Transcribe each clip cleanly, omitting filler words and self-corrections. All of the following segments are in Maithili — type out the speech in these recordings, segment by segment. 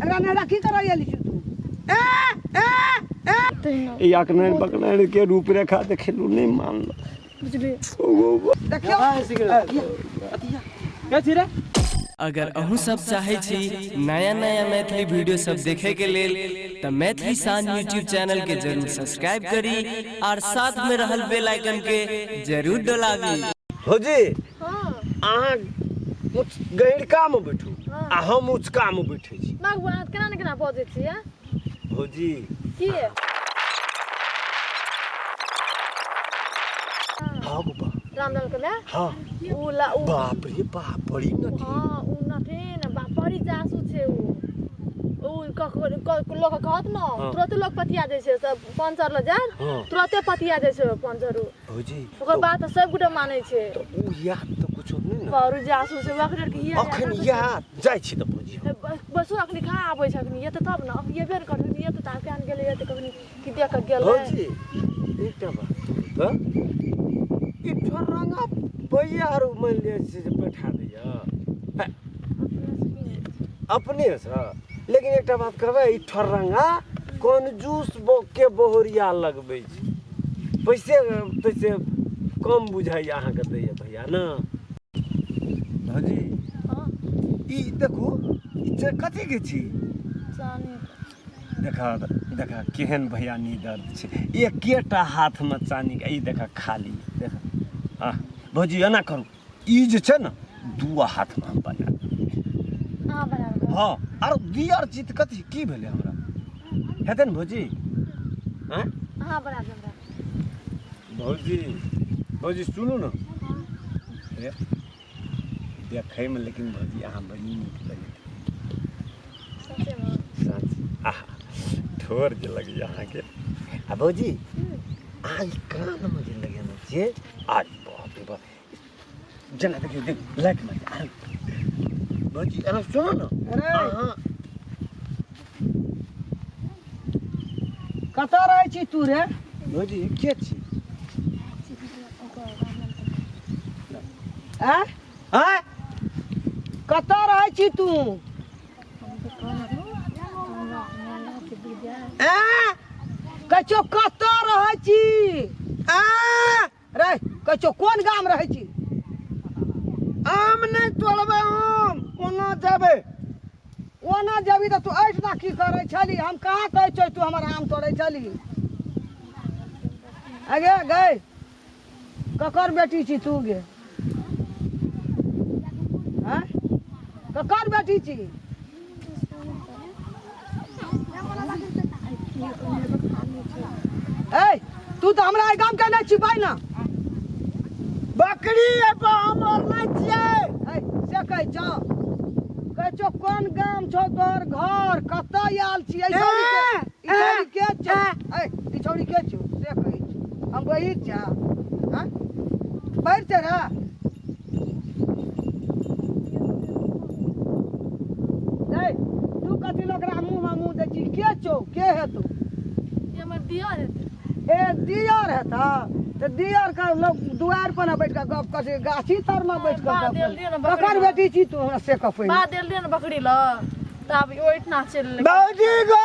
एकरा नैहरा की करऽ एली छी तू ए ए ए तहिना ई अकनैन बकनैन के रूपरेखा देखेलू नहि मानल बुझलियै देखियौ के छी रे अगर अहूँ सब चाहै छी नया नया मैथिली वीडियो सब देखे के लेल तऽ मैथिली शान यूट्यूब चैनल के जरूर सब्सक्राइब करी और साथ में रहल बेल आइकन के जरूर डोलाबी। भौजी हाँ अहाँ ऊँच गहिरका मे बैठू आ हम ऊँचका मे बैठै छी बाबू अहाँ केना ने केना बजै छियै भौजी की हाँ बाबा रामलाल के माय हाँ उ ला उ बाप रे बाप बड़ी नटी हाँ उ नठिन बाप बड़ी जासू छै उ उ ककरो लोक कहत न हाँ। तुरते लोक पतिया जाइ छै सब पंचर ल जाय हाँ। तुरते पतिया जाइ छै पंचर उ भौजी ओकर बात सब गोटे मानै छै तऽ उ याद तऽ कुछो नहि ने बरू जासू छै ओकरे के हिया अखन याद जाइ छी तऽ भौजी हम। बसु अखनी कहाँ आबै छै अखनी एतै तब न अखनी एबे ने करतै एतै तऽ केहन गेलै एतै कखनी कि देख कऽ गेलै भौजी एकटा बात कहू तऽ ई ठरंगा भैया आर मानि लिअ जे छै से बैठा दैया अपनेसँ लेकिन एकटा बात कहबै ई ठरंगा कंजूस के बहुरिया लगबै छै पैसे तैसे कम बुझाइए अहाँके दैया भैया ने भौजी हँ ई देखू ई कथीके छी चानी देखा देखा केहन भैया दर्द छै एकेटा हाथमे चानीके ई देखा खाली देखा हँ भौजी एना करू ई जे छै ने दू हाथमे हम बना देब। अहाँ बना देबै हँ आर दियर छी तऽ कथी की भेलै हमरा हेतै ने भौजी आँय अहाँ बना देब हमरा भौजी भौजी सुनू ने हे, देखैमे लेकिन भौजी अहाँ बड़ी नीक लगैत सचेमे सच आहा ठोर जे लगैए अहाँके आ भौजी अहाँ ई कानमे जे लगेने छियै आ बाप रे बाप जेना देखियौ देख लाइट मारि आरे भौजी अरे सुनू ने अरे अहाँ कतऽ रहै छी तू रे भौजी के छी आँय आँय कतऽ रहै छी तू आँय कहै छियौ कतऽ रहै छी आँय रे कहै छियौ कोन गाम रहै छी आम नहि तोड़बै हम कोना जेबै ओना जेबही तऽ तू एहिठिना की करै छली हम कहाँ कहै छियौ तू हमर आम तोड़ै छली अगे गै ककर बेटी छी तू गे आँय ककर बेटी छी ए तू तऽ हमरा एहि गामके नहि छी बाइ ना बकरी एगो हमर नहि छियै ए से कहै छौ कहै छौ कोन गाम छौ तोहर घर कतऽ आयल छी एहि छौड़ी के ई छौड़ी के छौ ए ई छौड़ी के छौ से कहै छौ हम बहिर छा हाँ बहिर छै रे ए तू कथी लोक मुँह में मुँह दै छी के छौ के हेतौ ई हमर दियर हेतै ए दियर हेतौ तऽ दियर के लोग दुआरि पर ने बैठ कऽ गप करै छै गाछी तर मे बैठ कऽ बात गप देल करै दियौ ने छै। बकरी ककर लग। बेटी छी तू हमरा से कह पहिने बात देल दियौ ने बकरी लऽ तऽ आब ओहिठिना चलि एलै। बाबूजी गो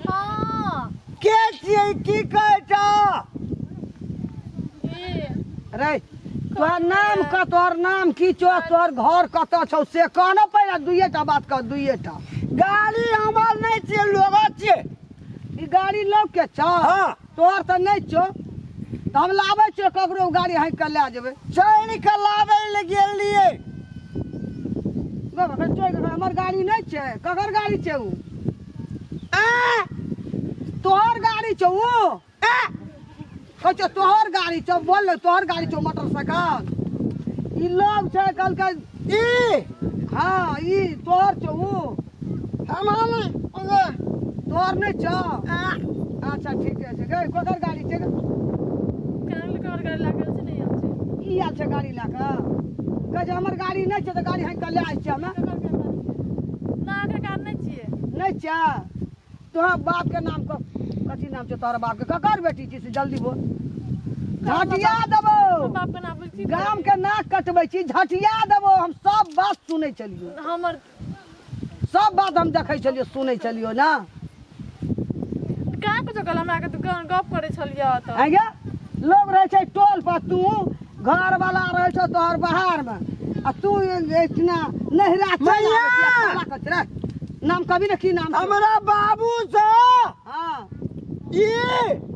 हँ के छियै की कहै छौ ई रे तोहर नाम क तोहर नाम की छौ तोहर घर कतऽ छौ से कह ने पहिले दुइए टा बात कह दुइए टा गाड़ी हमर नहि छियै लोगो छियै ई गाड़ी लोग के छौ हाँ। तोहर तऽ नहि छौ तऽ हम लाबै छियौ ककरो गाड़ी हाँकि कऽ लए जेबै चढ़ि कऽ लाबै लए गेल रहियै गो कखन चोरि कऽ हमर गाड़ी नहि छै ककर गाड़ी छै उ आँय? तोहर गाड़ी छौ उ आँय? कहै छौ तोहर गाड़ी छौ बोल ने तोहर गाड़ी छौ मोटरसाइकिल ई लोग छै कहलकै ई हाँ ई तोहर छौ उ हमर नहि ओगे तोहर नहि छौ आँय? अच्छा ठीक छै गै ककर गाड़ी छै गै? कान ककर गाड़ी लागल छै नहि आयल छै ई आयल छै गाड़ी लए कऽ कहै छै हमर गाड़ी नहि छै तऽ गाड़ी हाँकि कऽ लए आयल छियै हमे ककर गाड़ी छै ना एकर गाड़ी नहि छियै नहि छै तोहर बापके नाम कह कथी नाम छौ तोहर बापके ककर बेटी छी से जल्दी बोल झटिया देबो बाप के नाम बुझी गाम के नाक कटबै छी झटिया देबो हम सब बात सुनै छलियौ हमर सब बात हम देखै छलियो सुनै छलियो ना। कहाँ कुछो कहल हमरा के तू गप करै छलियै तऽ। आँय गे, लोग रहै छै टोल पर, तू घर वाला रहै छौ तोहर बाहर में आ तू इतना नहिरा चल मैया! आबै छी, आ साला कहै छै, रे, नाम कभी ने की नाम छौ? हमरा बाबू से हाँ ई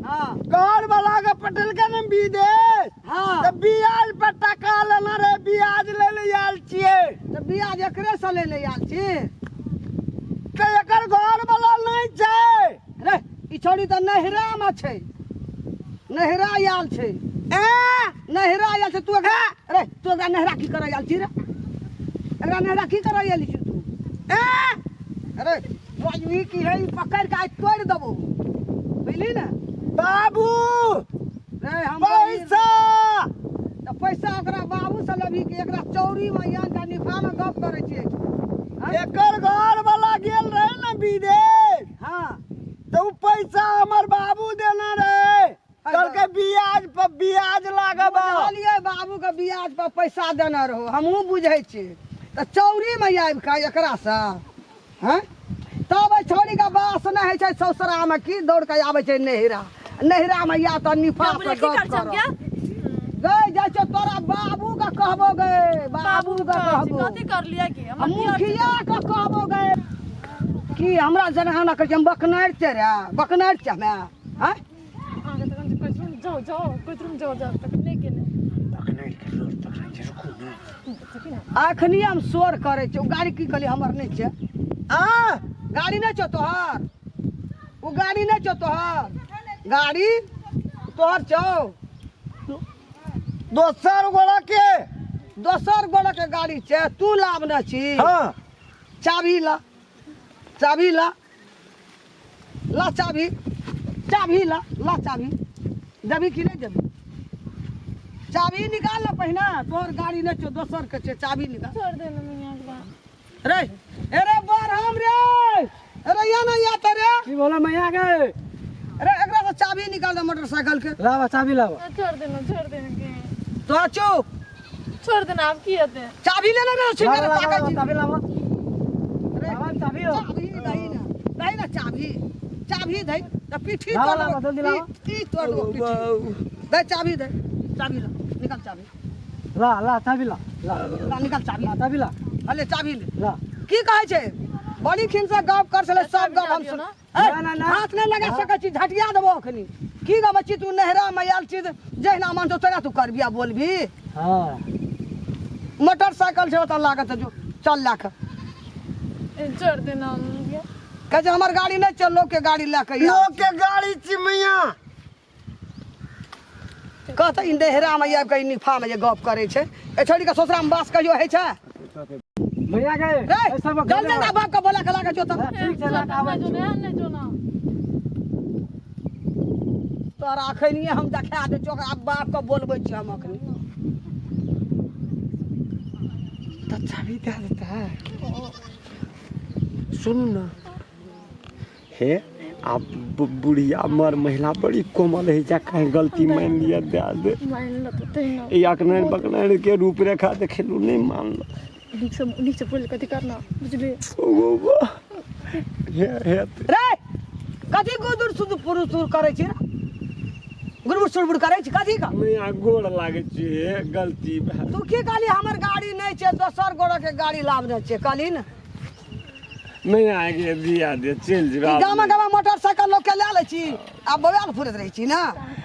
हाँ घर वाला के पटेल के ने विदेश हाँ तऽ बियाज पर टका लेना रहे, बियाज ले ले आयल छियै। तऽ बियाज एकरे से ले ले आयल छी? तऽ एकर घर वाला नहि छै। रे ई छौड़ी तऽ नहिरा में छै, नहिरा आयल छै। ए नहिरा आयल छै। तू एकरा रे, तू एकरा नहिरा की करऽ आयल छी रे? एकरा नहिरा की करऽ आयल छी तू? ए अरे ई की है, ई पकड़ के आइ तोड़ि देबो, बुझली ने? बाबू रे हम पैसा तऽ पैसा ओकरा बाबू से लेबही कि एकरा चौरी में यान का निफा में गप करै छियै? एकर घर वाला गेल रहे ने विदेश। हाँ तऽ उ पैसा हमर बाबू देना रहे, कहलकै बियाज पर बियाज लागब। बुझलियै, बाबू के बियाज पर पैसा देने रहो, हमहूँ बुझै छियै। तऽ चौरी में आबि कऽ एकरासँ हैं तब एहि छौड़ीके बास नहि होइ छै ससुरामे, की दौड़ कऽ आबै छै नहिरा, नहिरामे या तऽ निफा बाबू से रे, की गप कर छम करब क्या? गै जाइ छौ तोरा बाबू के कहबो गै, बाबू के कहबो। कथी कर लिया की आ हमर की मुखिया के कहबो गै कि हमरा जनाना कहै छै हम बकनारि छै रे, बकनारि छै हमे हैं। अहाँके तखन तऽ कहै छलहुँ, जाउ जाउ कहैत जाउ जाउ तखन नहि केने। पकड़ि के लोर पकड़ै छै, रुकू ने। देखी ने। अखनी हम शोर करै छी। ओ गाड़ी की कहली हमर नहि छै? आ गाड़ी नहि छौ तोहर? ओ गाड़ी नहि छौ तोहर? गाड़ी तोहर छौ? दोसर गोड़ा के, दोसर गोड़ा के गाड़ी छै, तू लाबने छी? हाँ। चाबी ला, चाबी ला, ला चाबी, चाबी ला, ला चाबी। देबी कि नहि देबी? चाबी निकाल ना पहिने। तोहर गाड़ी नहि छौ, दोसर के छै, चाबी निकाल। छोड़ देना मियाँ के बात। रे अरे बरहम रे, अरे या ना या त रे। की बोला मैया के? अरे एकरा से चाबी निकाल दे मोटरसाइकिल के। लावा चाबी लावा। छोड़ देना, छोड़ देना के। तो चुप। छोड़ देना, अब की हेतै? चाबी लेने रे छिन रे, ताकै छी। चाबी लावा। रे, लावा चाबी हो। चाबी दही ना, दही ना चाबी, चाबी दही त पीठी लावा, तोड़ लावा, देबो। जल्दी लावा। ई तोड़ देबो पीठी। दे चाबी, दे चाबी, ला निकाल चाबी। ला ला चाबी ला ला। ला निकाल चाबी। ला चाबी ला। अले चाबी ले। ला। की कहै छै? बड़ी खिन से गप कर छलै, सब गप हम सुन। ए, ना, ना, ना। हाथ नहि लगा सकै छी, झटिया देबो अखनी। की गबै छी तू? नहरा मे आयल छी, जहिना मन छौ तहिना तू करबी आ बोलबी। हाँ। मोटरसाइकिल छै ओतऽ लागत, जो चल लए कऽ। ए, छोड़ देना मियाँ। कहै छै हमर गाड़ी नहि छै, लोक के गाड़ी लए कऽ आयल। लोग के गाड़ी छी मैया। कहतै ई नहरा मे आबि कऽ ई निफा मे जे गप करै छै। ए छोड़ी के ससुरा मे बास कहियो होइ छै? मैया के रे ऐसा जल्दी जल्दी बाप के बोला के लागै छौ तऽ। ठीक छै, ला के आबै नहि जो छी। ना, नहि जो ना। तोरा अखनिये हम देखा दै छियौ, ओकरा बाप के बोलबै छियै हम अखनी। तऽ चाबी दए देता है। सुनू ने हे, आब बुढ़िया मर महिला बड़ी कोमल है, जा कहीं गलती मान लिया दे दे। मान लऽ तऽ ना। ई अकनैन बकनैन के रूपरेखा देखेलू, नहीं मानल। नीक से नीक से बोल, कथी करना बुझलियै? ओ बा हे हे। रे कथी गुदुर सुदुर पुरुसुर करै छी रे? गुड़बुड़ सुड़बुड़ करै छी कथी का? मैया गोड़ लागै छी हे, गलती भेल। तू की कहली? हमर गाड़ी नहि छै, दोसर गोड़ा के गाड़ी लाबने छै, कहली ने? मैया के दिया दे, चलि ई जेबै। गामा गामा मोटरसाइकिल लोग के लए लै छी आ बौआल फुरैत रहै छी ना।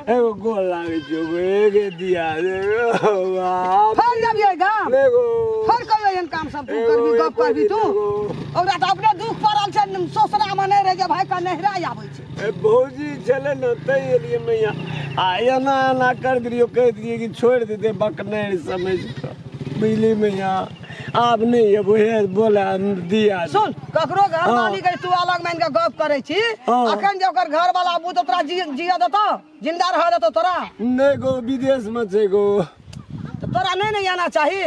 एगो गोड़ लागै छी, एगो एगे दिया दे ओ बाप। फेर जबियै गाम? एगो फेर कहियो एहन काम सब तू करबी, गप करबी तू? ओकरा तऽ अपने दुख पड़ल छै, ससुरा मे नहि रहै छै, भाइ के नहिरा आबै छै। ए भौजी छलै ने तै एलियै मैया, आ एना एना कर देलियै, कहि देलियै कि छोड़ि देतै बकनैर समझि कऽ, बुझली मैया? आब नहि एबो हे, बोला दिया दे। सुन, ककरो घर हाँ। वाली के तू अलग मान के गप करै छी। हाँ। अखन जे ओकर घर वाला आबू तऽ तोरा जिया देतौ, जिंदा रह देतौ तोरा? नहि गो, विदेशमे छै गो। तऽ तोरा नहि ने आना चाही?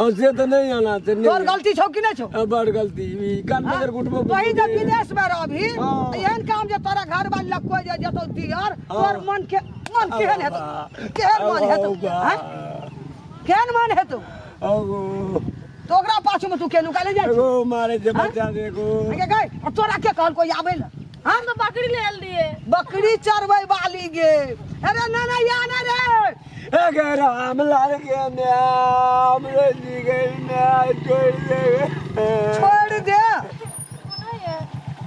हँ, से तऽ नहि आना छै। तोहर नहि गलती छौ कि नहि छौ? हँ, बड़ गलती, ई कान पकड़ के उठबो। तोही जब विदेश में रहबी, हाँ। एहन काम जे तोरा घर वाली लग कोई जे जेतौ दियर, तोहर मन के मन केहन हेतौ? केहन मन हेतौ? हैं? केहन मन हेतौ? अगो। तो ओकरा पाछू में तू के नुका ले जाइ एगो मारे जे बचा दे एगो। गे गए और तोरा के कहल कोई आबै ला? हम तो बकरी ले आयल रहिए। बकरी चरबै वाली गे। अरे ना ना या ना रे। ए गे राम लाल के मैं हमरे जी गई मैं छोड़ दे। छोड़ दे।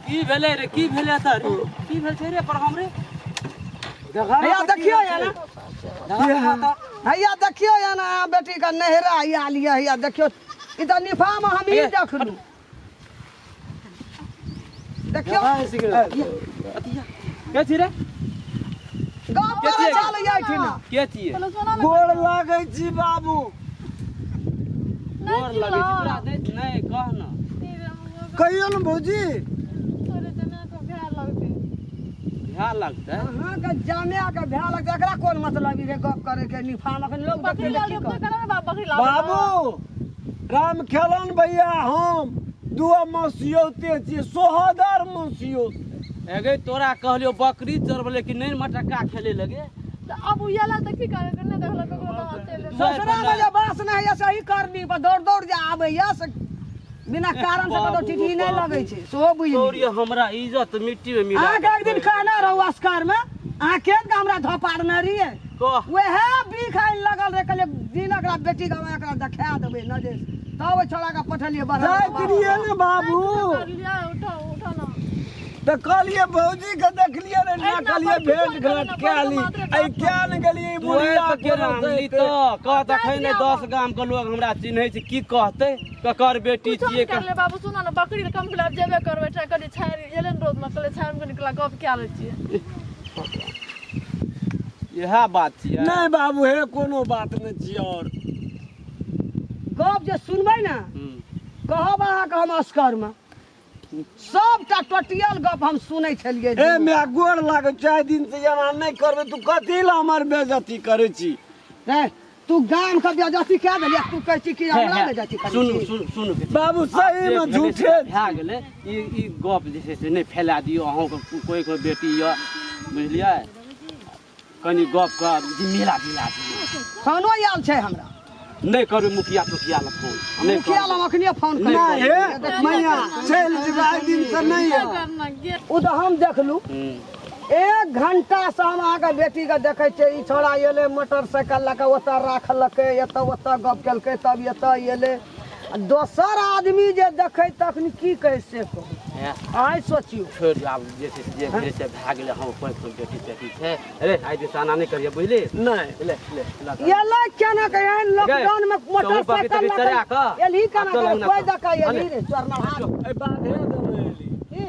की भेलै रे, की भेलै एतऽ रे? की भेल छै रे पर हमरे? हैया देखियो या ना, हैया देखियो या ना, बेटी का नहरा हैया लिया, हैया देखियो ई तऽ निफा में हम ई देखलू। देखियो के छी रे? गप करे चल जाइ छी ना। के छियै? गोर लागै छी बाबू। गोर लगै छी तोरा? नहि नहि, कह न, कहियो ने भौजी। तोरे जना के भए लगतै, भए लगतै अहाँके जामे के भए लगतै। एकरा कोन मतलब ई रे गप करे के? निफा में अखन लोग बकरी देखतै लाल की तो कहतै? करा बाप बकरी लाल। बाबू राम खेलन भैया, हम दुआ मसियौते छियै, सोहदर मसियौत। एगे तोरा कहलियो बकरी चरबै लेकिन नहि मटक्का खेले लगे। तऽ अब उयाला तऽ की करे? नहि देखलक ककरो तऽ चलि एलै। ससुरा में जे बास नहि होइए सही करनी पर दौड़ दौड़ जे आबैए से बिना कारण से कतौ टिटही नहि लगै छै, सेहो बुझि तोरी लियौ। हमरा इज्जत मिट्टी में मिला। अहाँके एक दिन कहने रहू अस्कर में, अहाँ केहन के हमरा धपाड़ने रहियै। कह वएह बीख आनि लगल रहै, कहलियै दिन एकरा बेटी के हम एकरा देखा देबै नजर, तब ओहि छौड़ा के पठेलियै बड़। जाइत रहियै ने बाबू। लिया, उठो उठो ना। तऽ कहलियै भौजी के देखलियै रे ना, कहलियै भेंट घाट कए ली। ऐ किया ने गेलियै बुढ़िया दुआरि पर केना आनली तऽ कह तखन ने 10 गाम के लोग हमरा चिन्है छै, की कहतै ककर बेटी कुछो छियै? नहि करले बाबू, सुनो ने, बकरी के कम खिलाफ जेबे करबै। ट्राई करी छाड़ि एलै ने रोड में, कहले छाड़ि में निकला गप कए लै छियै। इएह बात छियै? नहि बाबू, हे कोनो बात नहि छियै। और गप जे सुनबै ने, कहब अहाँके हम अस्कर में सबटा टोटियल गप हम सुनै छलियै। ए माय, गोर लागै चारि दिन से एना नहि करबै। तू कथी लए हमर बेइज्जती करै छी? रे तू गाम के बेइज्जती कए देलियै, तू कहै छी कि हमरा बेइज्जती करै सुनू छी? सुनू सुनू बाबू, सही में झूठे भए गेलै। ई गप जे छै से नहि फैला दियौ। अहूँके कोइ कोइ बेटी यऽ, बुझलियै? कनि गप के मिला जुला दियौ। फोनो आयल छै हमरा। नहि करू मुखिया तुखिया लए फोन, नहि मुखिया करू। लग अखने फोन करै। नहि हे मैया, चलि जेबै आइ दिन से नहि आयब। करना गे। ओ तऽ हम देखलू, 1 घंटा से हम अहाँके बेटी के देखै छियै। ई छौड़ा एलै मोटरसाइकिल लऽ कऽ, ओतऽ राखलकै, एतऽ ओतऽ गप केलकै, तब एतऽ एलै। आ दोसर आदमी जे देखै तखन की कहै से कहू। हे, अहाँ सोचियौ। छोड़ि दियौ आब, जे छै से जे भेलै से भए गेलै। हम कोइ कोइ बेटी तेटी छै अरे, आइ दिस आना नहि करियै, बुझली? नहि। ले ले ले। एलै केना के एहन लॉकडाउन में बकरी मोटरसाइकिल तकरी लऽ चढ़ा कऽ कऽ एलही केना आ चल के अंगना कोइ चल। दऽ कऽ एलही रे चोरनहा? एहि बाधे देने एली। की?